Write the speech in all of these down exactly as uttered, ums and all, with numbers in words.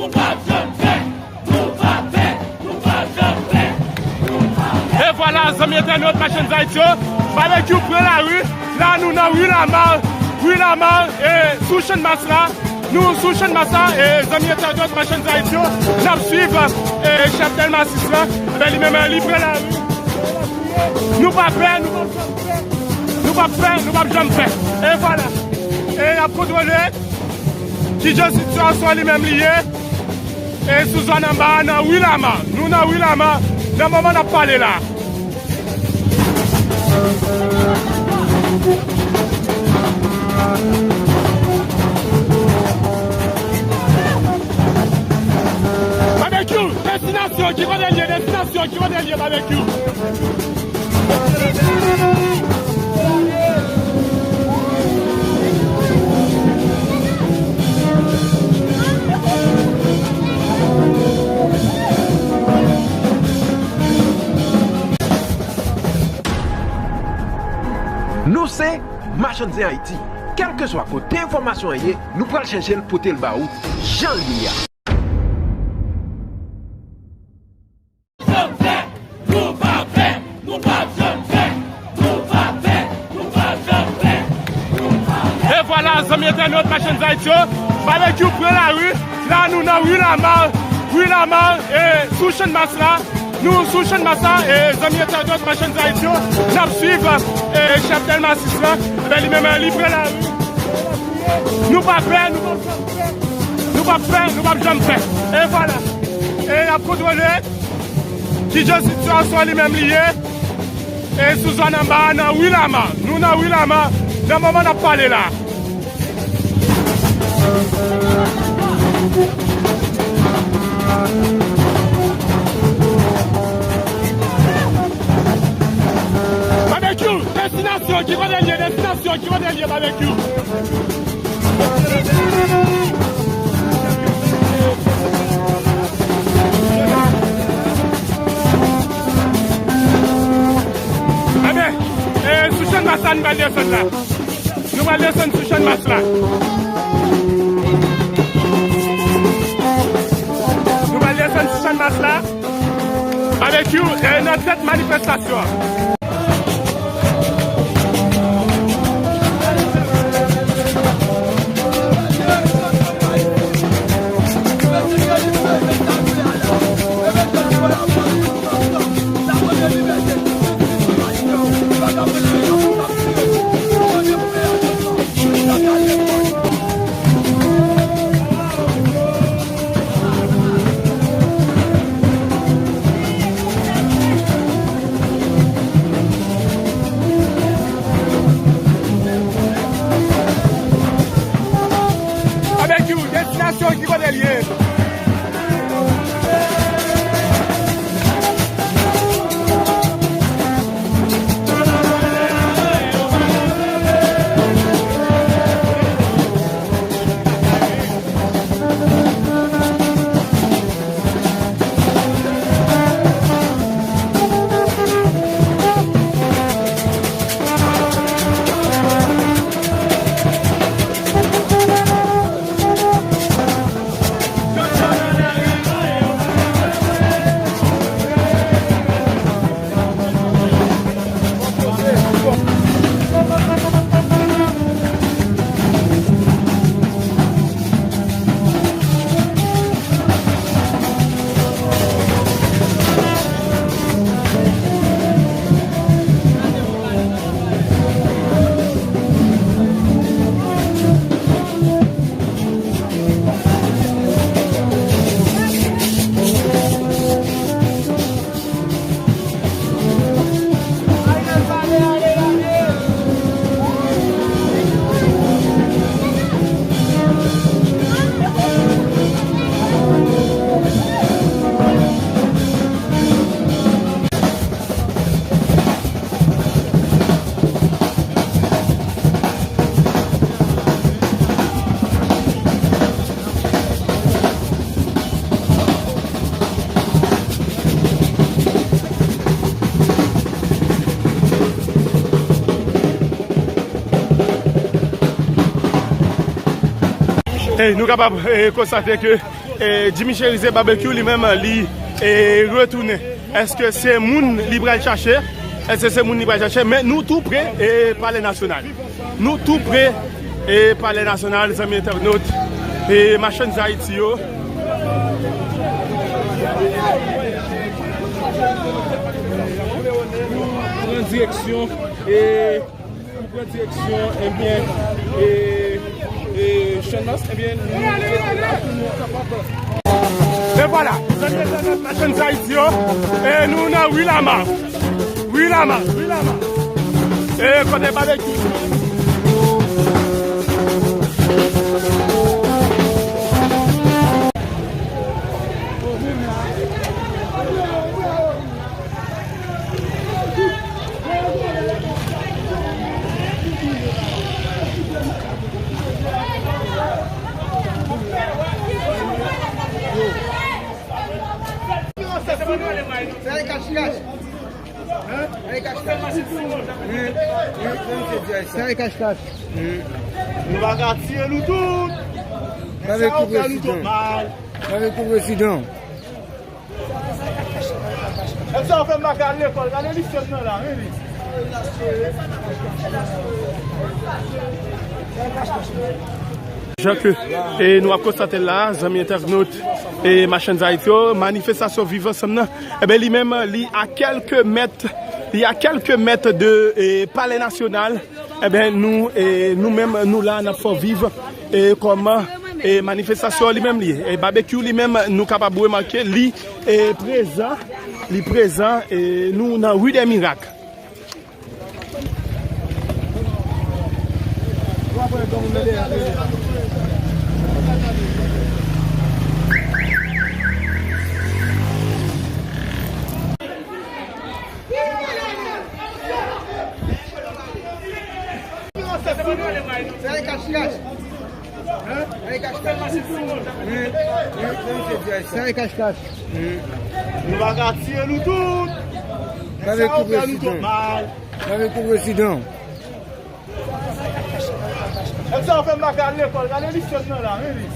Nou p ap janm pè, nou p ap pè, nou p ap janm pè, nou p ap pè. E vwala, zanmi entènot Machann Zayt yo, Babekyou pran lari. La, nou nan ri Lama, ri Lama, e sou Channmas la. Nou sou Channmas la, e zanmi entènot Machann Zayt yo, n ap swiv, e chèf Dèlma sis la, ebyen, li menm, li pran lari. Nou pa pè, nou p ap janm pè, nou p ap pè, nou p ap janm pè. E vwala. E n ap kontwole kijan sitiyasyon an li menm li ye. E sou zòn anba a, nan ri Lama. Nou nan ri Lama, nan moman n ap pale la. Babekyou, destinasyon, ki kote l ye? Destinasyon, ki kote l ye, Babekyou? Nou se Machann Zen Ayiti. Kèlkeswa kote enfòmasyon an ye, nou pral chèche l pote l ba ou jan l ye a. Janm pè, nou p ap pè, nou p ap janm pè, nou p ap pè, nou p ap janm pè, nou p ap pè. E vwala, zanmi entènot Machann Zayt yo, Babekyou pran lari. La, nou nan ri Lama, ri Lama, e sou Channmas la. Nou sou Channmas la, e zanmi entènot Machann Zayt yo, n ap swiv, e chèf Dèlma sis la, ebyen, li menm, li pran lari. Nou pa pè, nou p ap janm pè, nou p ap pè, nou p ap janm pè. E vwala. E n ap kontwole kijan sitiyasyon an li menm li ye. E sou zòn anba a, nan ri Lama. Nou nan ri Lama, nan moman n ap pale la. Babekyou, destinasyon, ki kote l ye? Destinasyon, ki kote l ye, Babekyou? Ebyen, e, sou Channmas la, nou pral desann la. Nou pral desann sou Channmas la. Nou pral desann sou Channmas la. Babekyou, e, nan tèt manifestasyon an. Babekyou, destinasyon ki kote l ye? Ey, nou kapab, eh, konstate ke E, Jimmy Chérizier Barbecue, li menm, li, e, retounen. Èske se moun li pral chache? Èske se moun li pral chache? Men nou tou pre, e, Palè Nasyonal. Nou tou pre, e, Palè Nasyonal, zanmi entènot, e, Machann Zayiti yo. Pran direksyon, e, Pou pran direksyon, ebyen, e, e, Channmas, ebyen, nou rete la pou nou kapab. E vwala, zanmi entènot Machann Zayiti yo, e nou nan Ri Lama. Ri Lama, Ri Lama. E kote Babekyou. Sa e kach kach. Sa e kach kach. Nou pa ka tiye nou tout. Sa yo fè nou twòp mal. Avèk pou prezidan. Èske w fè m pa ka al lekòl? Gade lise m nan la, wi, wi. Jan ke, e, nou ap konstate l la, zanmi entènot, e, Machann Zayiti yo, manifestasyon Viv Ansanm nan, ebyen, li menm, li a kèlke mèt, li a kèlke mèt de, e, Palè Nasyonal. Ebyen, nou, e, nou menm, nou la, n ap fè w viv, e, kòman, e, manifestasyon an li menm li ye. E, Babekyou li menm, nou kapab remake, li, e, prezan, li prezan, e, nou nan Ri dè Mirak. Sa e kach kach. Sa e kach kach. Nou pa ka tiye nou tout. Sa yo fè nou twòp mal. Avèk pou prezidan. Èske w fè m pa ka al lekòl? Gade lise m nan la, wi, wi.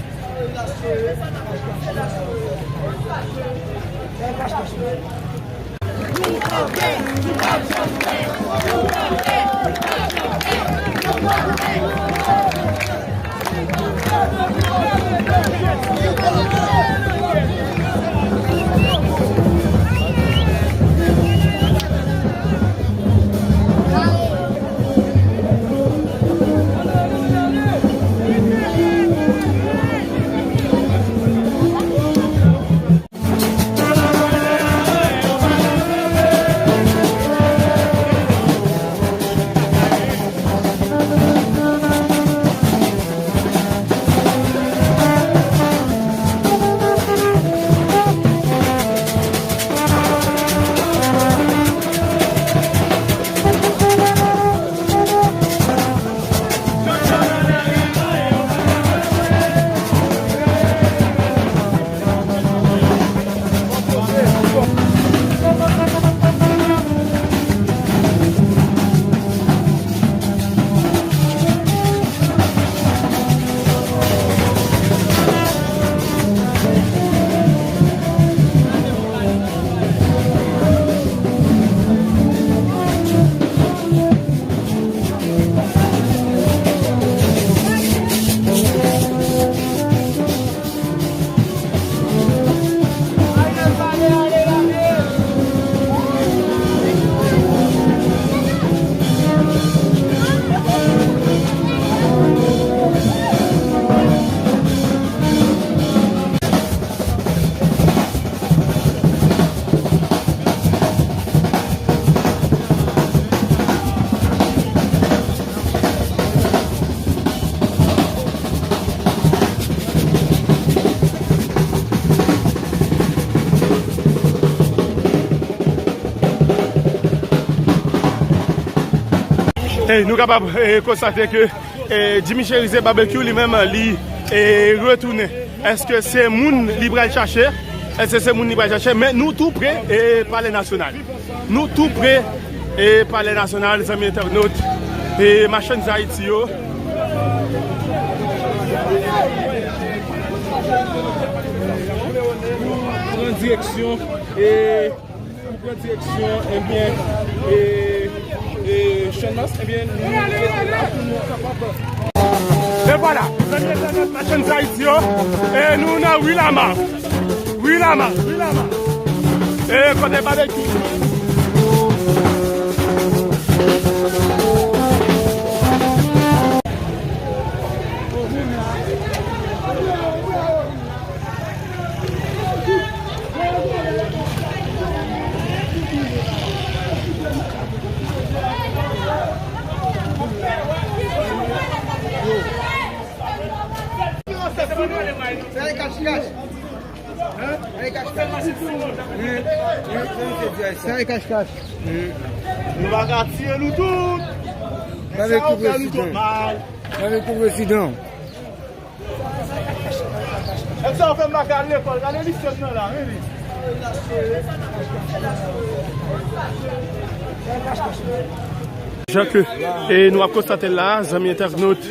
Hey, nou kapab, eh, konstate ke, eh, Jimmy Chérizier Barbecue li menm li, eh, retounen. Èske se moun li pral chache? Èske se moun li pral chache? Men nou tou pre, eh, Palè Nasyonal. Nou tou pre, e, Palè Nasyonal, zanmi entènot, e, Machann Zayiti yo. Pran direksyon e Pou pran direksyon, ebyen, e, e, Channmas, ebyen, nou la pou nou kapab. E vwala, zanmi entènèt Machann Zayit yo, e nou nan Wi Lama. Wi Lama, Wi Lama. E kote babekyou. Sa e kach kach. Nou pa ka tiye nou tout. Sa yo fè nou twòp mal. Gade kou prezidan. Èk sa yo fè m pa ka al lekòl. Gade lise m nan la, wi, wi. Jan ke, e, nou ap konstate l la, zanmi entènot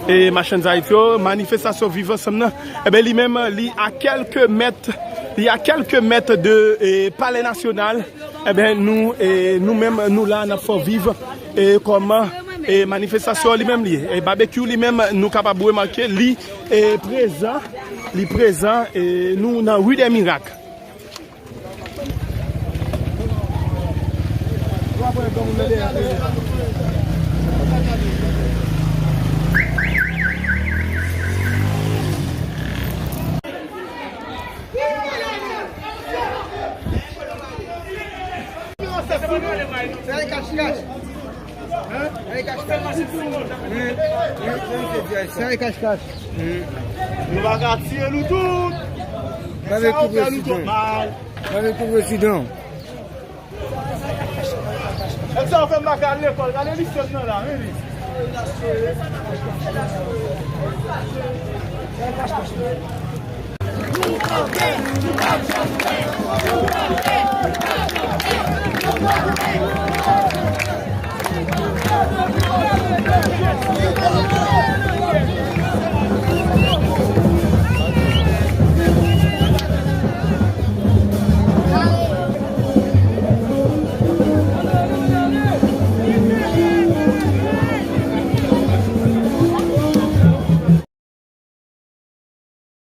e Machann Zayit yo, manifestasyon Viv Ansanm nan, ebyen, li menm, li a kèlke mèt, li a kèlke mèt de, e, Palè Nasyonal. Ebyen, nou, e, nou menm, nou la, n ap fè w viv, e, kòman, e, manifestasyon li menm li ye. E, babekyou li menm, nou kapab remake, li, e, prezan, li prezan, e, nou nan Rue des Miracles. Sa e kach kach. Sa e kach kach. Nou pa ka tiye nou tout. Sa yo fè nou twòp mal. Gade kou prezidan. Èk sa yo fè m pa ka al lekòl. Gade lise m nan la, wi, wi.